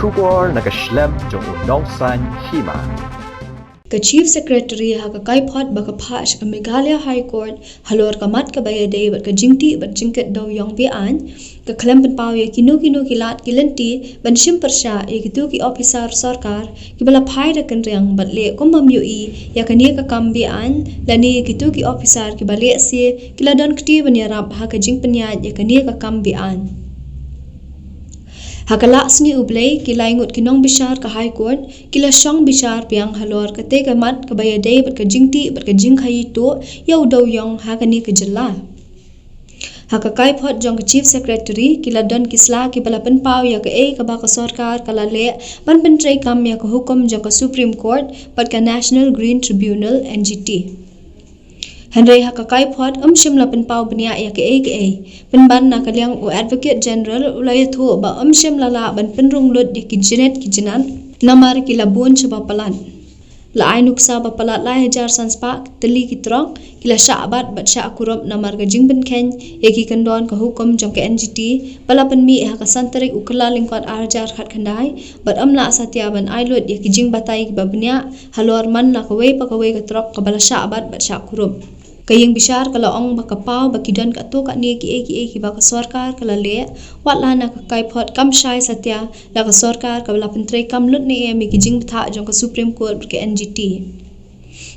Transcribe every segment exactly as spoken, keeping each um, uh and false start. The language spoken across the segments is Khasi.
Khubor na ka shlem jong u nongsan hima. Ka Chief Secretary ha ka kaiphod ba ka phah sha ka Meghalaya High Court halor ka mat kaba ïadei bad ka jingtih bad jingkit dewïong be-aiñ, ka khlem pynpaw ïa kino kino ki lad ki lynti ban shim pyrshah ïa kito ki ophisar sorkar kiba la phai da kynriang bad leh kum bym ïohi ïa kane ka kam be-aiñ, lane ïa kito ki ophisar kiba lehse ki la don kti ban ïarap ha ka jingpynïaid ïa kane ka kam be-aiñ. Ha ka lad sngi U Blei, ki lai ngut ki nongbishar ka High Court ki la shong bishar biang halor katei ka mat kaba ïadei bad ka jingtih bad ka jingkhaïi tuh ïa u dewïong ha kane ka jylla. Ha ka kaiphod jong ka Chief Secretary, ki la don ki sla kiba la pynpaw ïa kaei kaba ka sorkar ka la leh ban pyntreikam ïa ka hukum jong ka Supreme Court bad ka National Green Tribunal, N G T. Hynrei ha ka kaiphod ym shym la pynpaw bniah ïa kaei kaei. Pynban na ka liang u Advocate General u la ïathuh ba ym shym la lah ban pynrung lut ïa ki jnat ki jnat namar ki la bun shaba palat. La ai nuksa ba palat lai hajar san spah tylli ki trok ki la shah bat bad shah kurup namar ka jingpynkheiñ ïa ki kyndon ka hukum jong ka N G T ba la pynmih ha ka san tarik u Kyllalyngkot ar hajar khatkhyndai, bad ym lah satia ban ai lut ïa ki jingbatai kiba bniah halor man la kawei pa kawei ka trok kaba la shah bat bad shah kurup. Ka ïing bishar ka la ong ba ka paw ba ki don katto katne kiei kiei kiba ka sorkar ka la leh, wat la na ka kaiphod kam shai satia la ka sorkar ka la pyntreikam lut ne em ïa ki jingbthah jong ka Supreme Court bad ka N G T.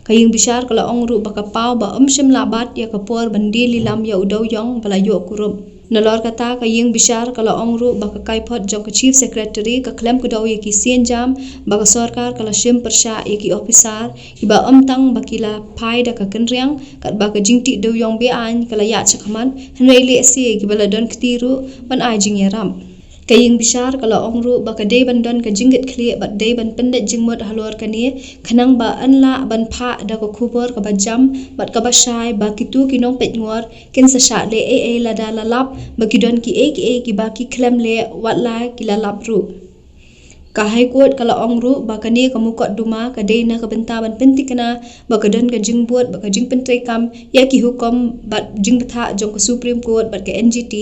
Ka ïing bishar ka la ong ruh ba ka paw ba ym shym lah bat ïa ka por ban die lilam ïa u dewïong ba la ïoh kurup. Nalor kata, ka ïing bishar ka la ong ruh ba ka kaiphod jong ka Chief Secretary ka khlem kdew ïa ki sienjam ba ka sorkar ka la shim pyrshah ïa ki ophisar kiba ym tang ba ki la phai da ka kynriang, katba ka jingtih dewïong be-aiñ ka la ïaid shakhmat, hynrei lehse kiba la don kti ruh ban ai jingïarap. Ka ïing bishar ka la ong ruh ba ka dei ban don ka jingkitkhlieh bad dei ban pyndait jingmut halor kane, khnang ba yn lah ban phah da ka khubor kaba jam bad kaba shai ba kito ki nongpeitngor kin sa shah leh ei ei lada la lap ba ki don kiei kiei kiba ki khlem leh wat la ki la lap ruh. Ka High Court ka la ong ruh ba kane ka mukotduma ka dei na ka bynta ban pyntikna ba ka don ka jingbud bad ka jingpyntreikam ïa ki hukum bad jingbthah jong ka Supreme Court bad ka N G T,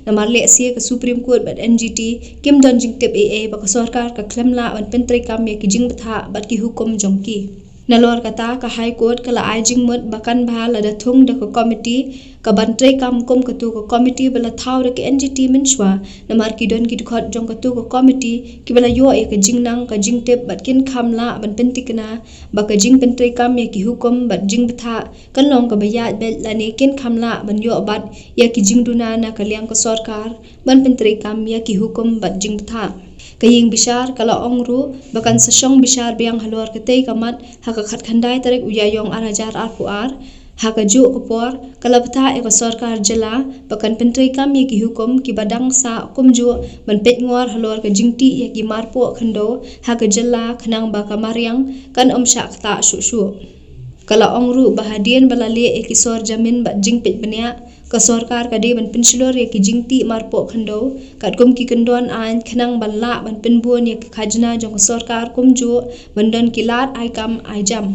namar lehse ka Supreme Court bad N G T kim don jingtip ei ei ba ka sorkar ka khlem lah ban pyntreikam ïa ki jingbthah bad ki hukum jong ki. Nalor kata, ka High Court ka la ai jingmut ba kan bha lada thung da ka komiti kaban treikam kum katu ka komiti ba la thaw da ka N G T mynshuwa, namar ki don ki dkhot jong katu ka komiti kiba la ïoh ïa ka jingnang ka jingtip bad kin kham lah ban pyntikna ba ka jingpyntreikam ïa ki hukum bad jingbthah kan long kaba ïaid beit lane kin kham lah ban ïoh bat ïa ki jingduna na ka liang ka sorkar ban pyntreikam ïa ki hukum bad jingbthah. Ka ïing bishar ka la ong ruh ba kan sa shong bishar biang halor katei ka mat ha ka khatkhyndai tarik u Ïaïong ar hajar arphew ar. Ha kajuh ka por ka la bthah ïa ka sorkar jylla ba kan pyntreikam ïa ki hukum kiba dang sah, kumjuh ban peitngor halor ka jingtih ïa ki marpoh khyndew ha ka jylla khnang ba ka mariang kan ym shah ktah shuh shuh. Ka la ong ruh ba hadien ba la leh ïa ki sor jamin bad jingpeit bniah, ka sorkar ka dei ban pynshlur ïa ki jingtih marpoh khyndew katkum ki kyndon aiñ khnang ban lah ban pynbun ïa ka khajna jong ka sorkar, kumjuh ban don ki lad ai kam ai jam.